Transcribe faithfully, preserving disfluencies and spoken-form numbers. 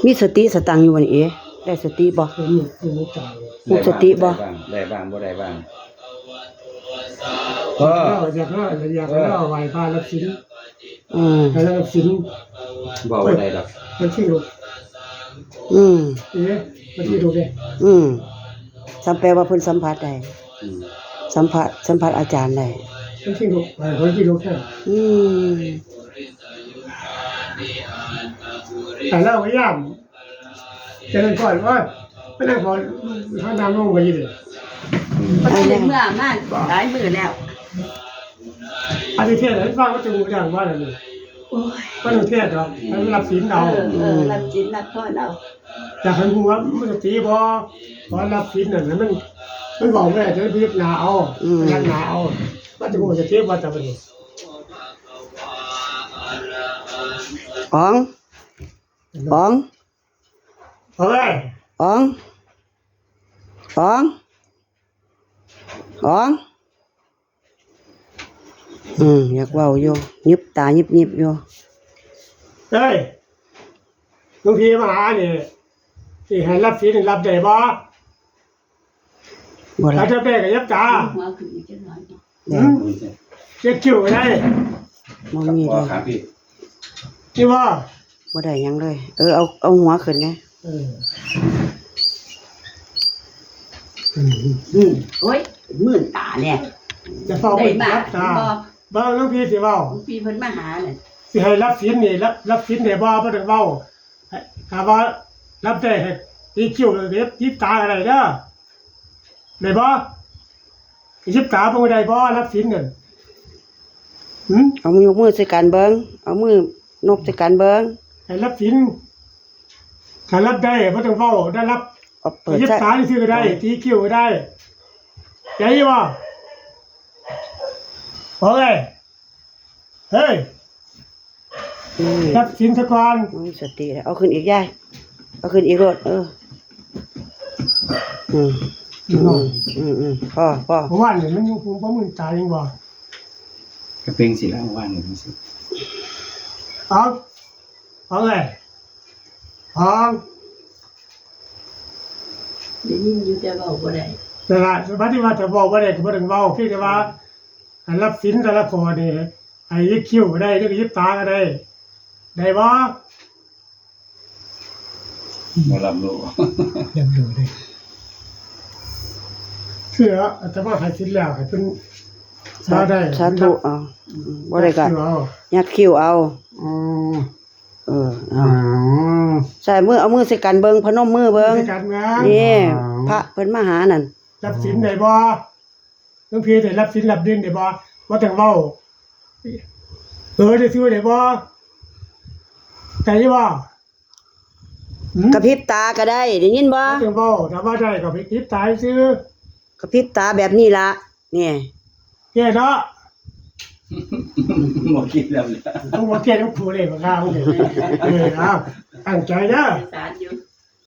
มีสติสตังค์อยู่บ่นี่เอ๋ ได้สติบ่ ผมผมบ่กล้า ลูกสติบ่ ได้บ้าง ได้บ้าง บ่ได้บ้าง ก็ เราอยากเราอยากให้เราไหว้พระรับศีล อืม ให้เรารับศีล บอกว่าได้ดอก มันสิลูก อืม เอ๊ะ มันสิลูกเด้ อืม สัม แปลว่าเพิ่นสัมผัสได้ อืม สัมผัส สัมผัสอาจารย์ได้ มันสิลูก ไหว้ มันสิลูกแท้ อืม แต่เราพยายาม เจริญพร โอ้ย ไปนั่งพอ ท่าน้ำลงไปอยู่ดิ มันเป็นเมื่อมาหลายมื้อแล้ว อันนี้เทศน์ให้ฟัง ว่าจะรู้อย่างว่าอะไรนี่ โอ้ย ว่าต้องเทศน์ดอก ให้มันรับศีลเอา เออ เออ รับศีลรับพรเอา อยากให้รู้ว่ามันจะตีบ่ เพราะรับศีลน่ะ มัน มันบอกไม่ได้ จะพิจารณาเอา อืม พิจารณาเอา ว่าจะรู้จะเทศน์ว่าจะไปนี่ อ๋อง อ๋อง เฮ้ย อ๋อง อ๋อง อ๋อง อืม อยากเว้าอยู่ ยิบตายิบยิบอยู่ เฮ้ย หลวงพี่มาหานี่ สิให้รับศีลนี่รับได้บ่ บ่ได้ ถ้าจะแปลก็ยับตา หัวขึ้นอีกจักหน่อยเนาะ ได้ หืม เช็ดคิ้วก็ได้ บ่มี ขอ เลย ถามพี่ ที่ว่า บ่ได้หยังเลย เออ เอา เอาหัวขึ้นแหน่ เออ อืม อืม โอ้ย มื่นตาเนี่ย จะเฝ้า ได้มา ยับตา บ่ บ่ หลวงพี่สิเว้า หลวงพี่เพิ่นมาหาน่ะ สิให้รับศีลนี่ รับ รับศีลได้บ่ บ่ต้องเว้า ถ้าว่ารับได้ให้ตีคิ้วเลย ยิบตาอะไรเด้อ ได้บ่ ยิบตาบ่ได้บ่ รับศีลนั่น หืม เอามือยกมือใส่กันเบิ่ง เอามือนบใส่กันเบิ่ง ให้รับศีล ถ้ารับได้บ่ต้องเว้า ได้รับ เอาเปิด ยิบตาซื่อก็ได้ ใส่ ตีคิ้วก็ได้ ใจบ่ โอเค เฮ้ย อืม รับศีลซะก่อน มีสติแล้ว เอาขึ้นอีกยาย เอาขึ้นอีกโลด เออ อืม อืม อืม อืม พอ พอ เมื่อวานนี่มันยังคงบ่มื่นตายังบ่ ก็เป็นสิแล้วเมื่อวานนี่เป็นสิ เอา เอาเลย เอา ได้ยินอยู่แต่เว้าบ่ได้ นั่นล่ะ สมาธิว่าถ้าเว้าบ่ได้ก็บ่ต้องเว้า เพียงแต่ว่า ให้รับศีลแต่ละข้อนี่ ให้ยิบคิ้วก็ได้ หรือก็ยิบตาก็ได้ ได้บ่ บ่รับรู้ รับรู้ได้ คืออาตมาให้ศีลแล้ว ให้เพิ่น สา มาได้ สาธุ เอา อืม บ่ได้ก็ ยักคิ้วเอา ยักคิ้วเอา อืม เออ เอา อืม ใส่มือ เอามือใส่กันเบิ่ง พนมมือเบิ่ง ใส่กันเบิ่ง นี่ อ๋อ พระเพิ่นมาหานั่น รับศีลได้บ่ หลวงพี่ได้รับศีลรับเด่นได้บ่ บ่ต้องเว้า เออ ได้ซื่อได้บ่ ได้บ่ หืม กระพริบตาก็ได้ ได้ยินบ่ บ่ต้องเว้า ถ้าว่าได้ก็กระพริบตาซื่อ กระพริบตาแบบนี้ล่ะ นี่ แก่เนาะ บ่คิดแล้วเนี่ย ต้องมาแก่ต้องผูเลยมาข้าวเนี่ย เออ เอา ตั้งใจเด้อ สารอยู่